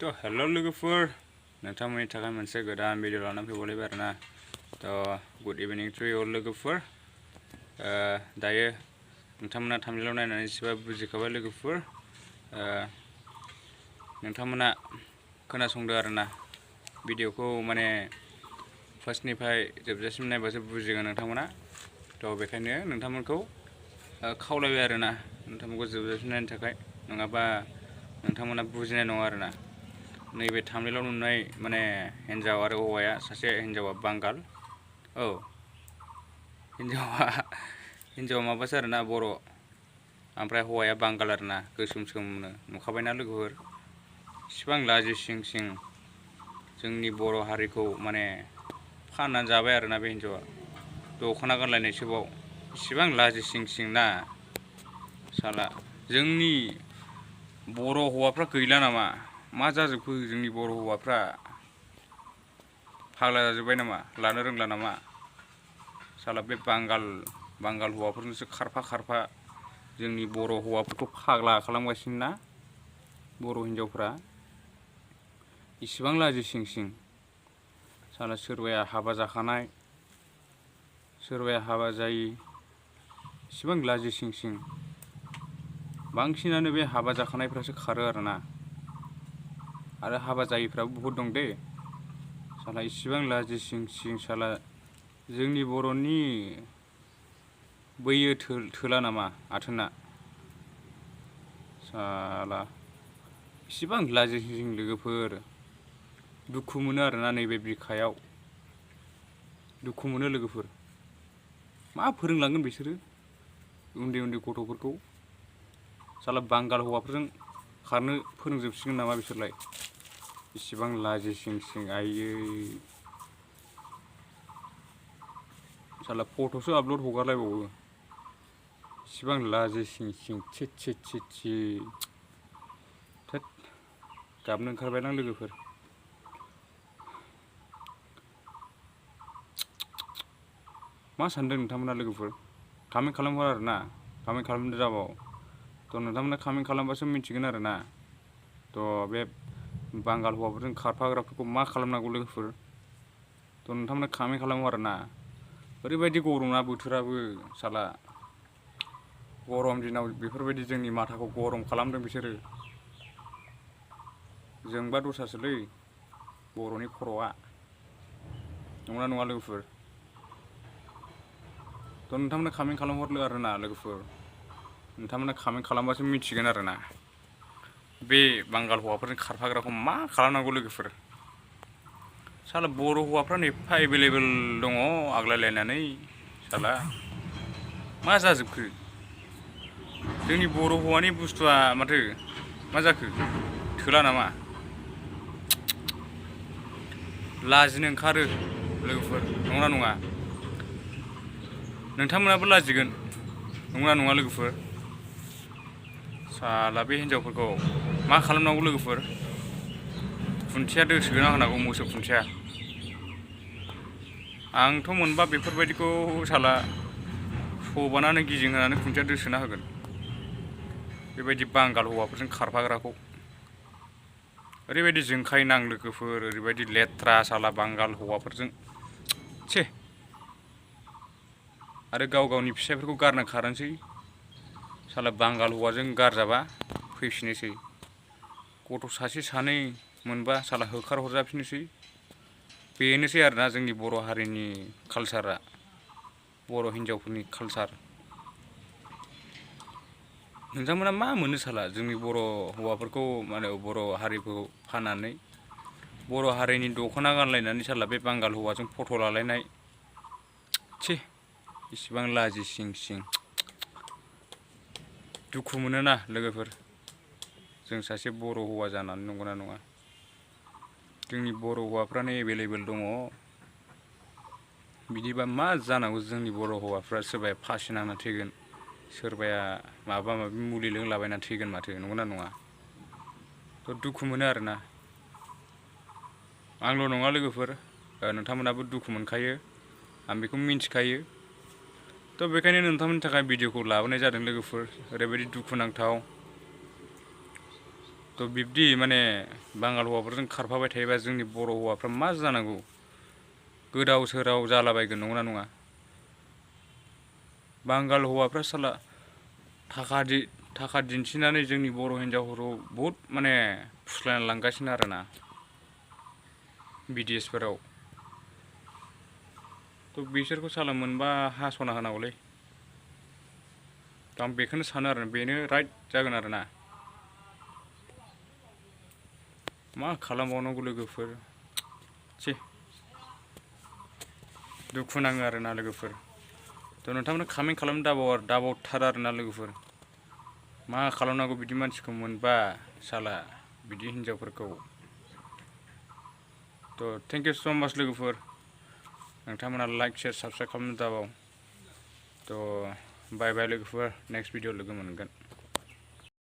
To hello logoफोर नोंथांमोननि थाखाय मोनसे गोदान भिडिअ लानानै फैबावलायबाय आरोना गुड इभिनिं टु इउ लोगोफोर दायो नोंथांमोना थाम्बनेलाव नायनानै एसेबाबो बुजिखाबाय लोगोफोर नोंथांमोना खोनासंदो आरोना भिडिअखौ माने फार्स्टनिफ्राय जोबजासिम नायबासो बुजिगोन नोंथांमोना बेखायनो नोंथांमोनखौ खावलायबाय आरोना नोंथांमोनखौ जोबजासिम नायनो थाखाय नङाबा नोंथांमोना बुजिनाय नङा आरोना नैबे थाम्बनेलाव नुनाय माने हिन्जाव आरो हौवाया सासे हिन्जावा बांगाल हिन्जावा माबासो आरोना बर' ओमफ्राय हौवाया बांगाल आरोना गोसोम सोमनो नुखाबायना लोगोफोर इसिबां लाजि सिं सिं जोंनि बर' हारिखौ माने फाननानै जाबाय आरोना बे हिन्जावा दख'ना गानलायनायसोबाव इसिबां लाजि सिं सिं ना साला जोंनि बर' हौवाफ्रा गैला नामा मा जाजोबखो जोंनि बर' हौवाफ्रा फाग्ला जाजोब्बाय नामा लानो रोंला नामा साला बे बांगाल हौवाफोरजोंसो खारफा जोंनि बर' हौवाफोरखौ फाग्ला खालामगासिनो ना बर' हिन्जावफ्रा इसिबां लाजि सिं सिं साला सोरबाया हाबा जाखानाय सोरबाया हाबा जायि इसिबां लाजि सिं सिं बांसिनानो बे हाबा जाखानायफ्रासो खारो आरोना आरो हाबा जायिफ्राबो बहुद दं दे साला इसिबां लाजि सिं सिं साला जोंनि बर'नि बैयो थोला नामा आथोना साला इसिबां लाजि सिं सिं लोगोफोर दुखु मोनो आरोना नैबे बिखायाव दुखु मोनो लोगोफोर मा फोरोंलांगोन बिसोरो उन्दै गथ'फोरखौ साला बांगाल हौवाफोरजों खारनो फोरोंजोबसिगोन नामा बिसोरलाय इसिबां लाजि सिं सिं आयै साला फट'सो आपल'ड हगारलायबावो इसिबां लाजि सिं सिं थि थोद गाबनो ओंखारबायलां लोगोफोर मा सानदों नोंथांमोना लोगोफोर कमेन्ट खालामहर आरोना कमेन्ट खालामदो जाबाव नोंथांमोना कमेन्ट खालामबासो मिथिगोन आरोना बे बांगाल हौवाफोरजों खारफाग्राफोरखौ मा खालामनांगौ लोगोफोर नोंथांमोना कमेन्ट खालामहर आरोना ओरैबायदि गरम ना बोथोराबो साला गरम दिनाव बेफोरबायदि जोंनि माथाखौ गरम खालामदों बिसोरो जोंबा दस्रासोलै बर'नि खर'आ नंगौना नङा लोगोफोर नोंथांमोना कमेन्ट खालामहरलो आरोना लोगोफोर नोंथांमोना कमेन्ट खालामबासो मिथिगोन आरोना बे बांगाल हौवाफोरजों खारफाग्राखौ मा खालामनांगौ लोगोफोर साला बर' हौवाफ्रानो एफा एभेलेबेल दङ आग्लायलायनानै साला मा जाजोबखो जोंनि बर' हौवानि बुस्थुआ माथो मा जाखो थोला नामा लाजिनो ओंखारो लोगोफोर नंगौना नङा नोंथांमोनाबो लाजिगोन नंगौना नङा लोगोफोर साला बे हिन्जावफोरखौ मा खालामनांगौ लोगोफोर खुन्थिया दोसोना होनांगौ मोसौ खुन्थिया आंथ' मोनबा बेफोरबायदिखौ साला सबानानै गिजिं होनानै खुन्थिया दोसोना होगोन बेबायदि बांगाल हौवाफोरजों खारफाग्राखौ ओरैबायदि जोंखाय नां लोगोफोर ओरैबायदि लेथ्रा साला बांगाल हौवाफोरजों छे आरो गावनि फिसायफोरखौ गारना खारनोसै साला बांगाल हौवाजों गारजाबा फैफिनोसै गथ' सासे सानै मोनबा साला होखार हरजाफिनोसै बेनोसै आरोना जोंनि बर' हारिनि कालसारा बर' हिन्जावफोरनि कालसार नोंथांमोना मा मोनो साला जोंनि बर' हौवाफोरखौ माने बर' हारिखौ फाननानै बर' हारिनि दख'ना गानलायनानै साला बे बांगाल हौवाजों फट' लालायनाय छे इसिबां लाजि सिं सिं दुखु मोनोना लोगोफोर जों सासे बर' हौवा जानानै नंगौना नङा जोंनि बर' हौवाफ्रानो एभेलेबेल दङ बिदिबा मा जानांगौ जोंनि बर' हौवाफ्रा सोरबाया फासि नांना थैगोन सोरबाया माबा माबि मुलि लोंलाबायना थैगोन माथो नंगौना नङा दुखु मोनो आरोना आंल' नङा लोगोफोर नोंथांमोनाबो दुखु मोनखायो आं बेखौ मिन्थिखायो बेखायनो नोंथांमोननि थाखाय भिडिअखौ लाबोनाय जादों लोगोफोर ओरैबायदि दुखुनांथाव बिब्दि माने बांगाल हौवाफोरजों खारफाबाय थायोबा जोंनि बर' हौवाफ्रा मा जानांगौ गोदाव सोराव जालाबायगोन नंगौना नङा बांगाल हौवाफ्रा साला थाखा दिन्थिनानै जोंनि बर' हिन्जावफोरखौ बहुद माने फुस्लायना लांगासिनो आरोना बिदेशफोराव थ' बिसोरखौ साला मोनबा हास'ना होनांगौलै आं बेखौनो सानो आरो बेनो राइट जागोन आरोना मा खालामबावनांगौ लोगोफोर छे दुखु नाङो आरोना लोगोफोर थ' नोंथांमोना कमेन्ट खालामनो दाबावथार आरोना लोगोफोर मा खालामनांगौ बिदि मानसिखौ मोनबा साला बिदि हिन्जावफोरखौ थ' थेंक इउ स' माच लोगोफोर नोंथांमोना लाइक शेयार साबस्क्राइब खालामनो दाबाव थ' बाय बाय लोगोफोर नेक्स्ट भिडिअ लोगो मोनगोन